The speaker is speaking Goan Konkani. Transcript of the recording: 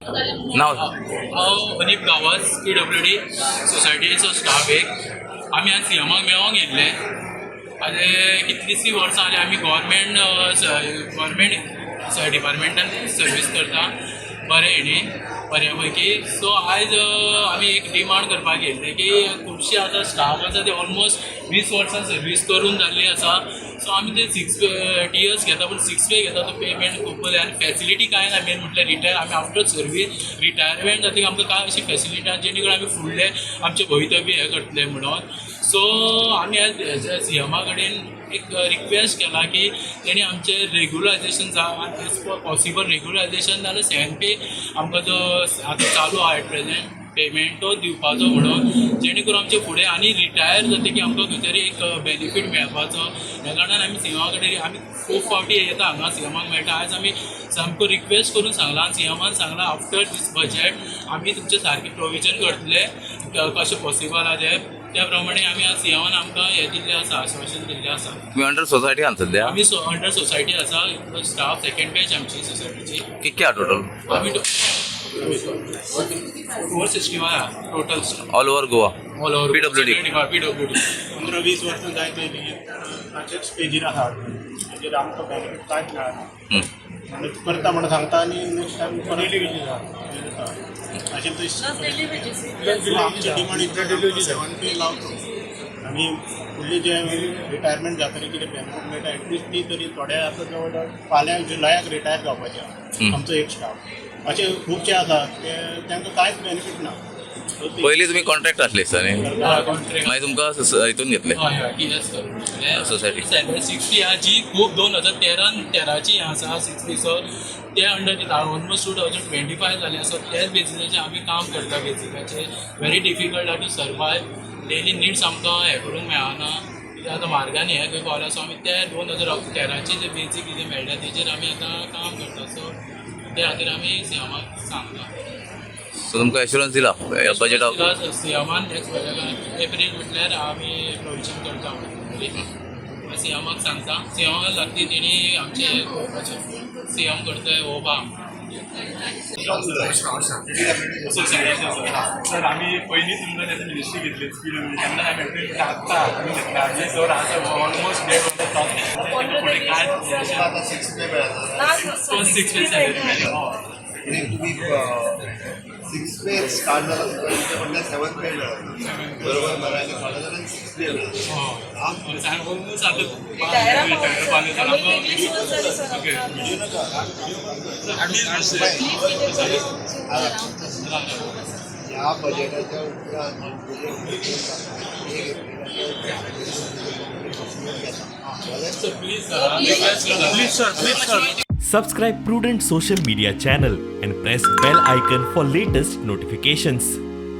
नाव. हांव अनीप गांवस, पीडब्ल्यूडी सोसायटीचो स्टाफ एक. आमी आज सीएमाक मेळोंक येयल्ले. आनी कितलींशीं वर्सां जालीं आमी गोवोरमेंट गोवोरमेंट डिपार्टमेंटान सर्वीस करता बरे हेणी बऱ्या पैकी. सो आयज आमी एक डिमांड करपाक येयल्ले की खुबशे आतां स्टाफ आसा ते ऑलमोस्ट 20 वर्सां सर्वीस करून जाल्ली आसा. सो आमी ते सिक्स टीएस घेता, पूण सिक्स पे घेता, तो पेमेंट खूब बरें आनी फॅसिलिटी कांय ना. मेन म्हटल्यार रिटायर आमी आफ्टर सर्वीस रिटायरमेंट जातकीर आमकां कांय अशी फॅसिलिटी आसा जेणे करून आमी फुडले आमचे भवितव्य हें करतले म्हणून. सो आमी आज एज अ सीएमा कडेन एक रिक्वेस्ट केला की तेणी आमचें रेगुलरायजेशन जावं, एज पॉसिबल रेगुलरायजेशन जाल्यार सेवन पे आमकां जो आतां चालू आहा एट प्रेजेंट पेमेंट तो दिवपाचो म्हणून, जेणे करून आमचे फुडें आनी रिटायर जातकीर आमकां खंय तरी एक बेनिफीट मेळपाचो. ह्या कारणान आमी सीएमा कडेन, आमी खूब फावटी येता हांगा, सीएमाक मेळटा. आयज आमी सामको रिक्वेस्ट करून सांगलां आनी सीएमान सांगलां, आफ्टर दीस बजेट आमी तुमचें सारकें प्रोविजन करतले, कशें पॉसिबल आहा तें. त्या प्रमाणे आमी आज सीएमान आमकां हें दिल्लें आसा, आश्वासन दिल्लें आसा. तुम्ही अंडर सोसायटी आहा सध्या? आमी अंडर सोसायटी आसा, स्टाफ सेकंड बॅच आमची सोसायटीची. कितके आहा टोटल? आमी 461 आहा total. All over Goa? All over. PWD. PWD. 15-20 वर्सां जायत आयली, ताचेच स्टेजीर आसा. ताजेर आमकां बेनिफीट कांयच मेळना. म्हणजे करता म्हणून सांगता आनी नेक्स्ट टायम परत जाता अशें. तशें आमची डिमांड इतली, सेवन पे लावचो आनी फुडले जे रिटायरमेंट जातरी कितें बेनिफीट मेळटा एटलिस्ट ती तरी. थोडे आतां जवळ जवळ फाल्यां जुलयाक रिटायर जावपाचे आहा आमचो एक स्टाफ. अशे खुबशे आसा ते तांकां कांयच बेनिफीट ना. सो ती- पयलीं तुमी कॉन्ट्रॅक्ट आसले दिसता न्ही? कॉन्ट्रॅक्ट. मागीर तुमकां हितून घेतले? हय हय टीएस करून. सोसायटी. सॅलरी 60 आहा जी खूब 2013 तेराची आसा 60. सो ते अंडर दिता. ऑलमोस्ट 2025 जाले. सो त्याच बेजिसाचेर आमी काम करता. बेजिकाचेर व्हेरी डिफिकल्ट आहा टू सर्वायव. डेली निड्स आमकां हें करूंक मेळना, कित्याक आतां मार्गांनी हें खंय पावला. सो आमी ते 2013चे जे बेजीक कितें मेळटा तेजेर आमी आतां काम करता. सो ते खातीर आमी सीएमाक सांगता. सो तुमकां एश्युरन्स दिला बजेटा? सीएमान नेक्स्ट बजेटान एप्रील म्हटल्यार आमी प्रोविजन करता म्हणून सीएमाक सांगता. सीएमाक लागती तेणी आमचें हें करपाचें. सीएम करतय होप आहा. सर, आमी पयलीं तुमकां तेन्ना मिनिस्ट्री घेतली पीडब्ल्यूडी, तेन्ना हांवें आत्तां आमी घेतला. आमी सर आसा ऑलमोस्ट देड वर्सां फुडें काय. आता सिक्स पे मेळटा. सिक्स पे सॅलरी मेळ्ळी. म्हणजे तुम्ही सिक्स पे स्टार्ट जाला तुमच्या, म्हणल्यार सेवन पे मेळटा, बरोबर मरे? आनी थोड्या जाणांक सिक्स पे मेळटा. ऑलमोस्ट आतां रिटायरा रिटायर पावले सर आमकां. 25 वर्स जाली सर आमकां. प्लीज. प्लीज कितें करून. ह्या बजेटाच्या उपरांत बजेट एक एप्रिलाच्या जाल्यार सर, प्लीज सर, रिक्वेस्ट करता. Please sir, please sir. Subscribe Prudent Social Media channel and press bell icon for latest notifications.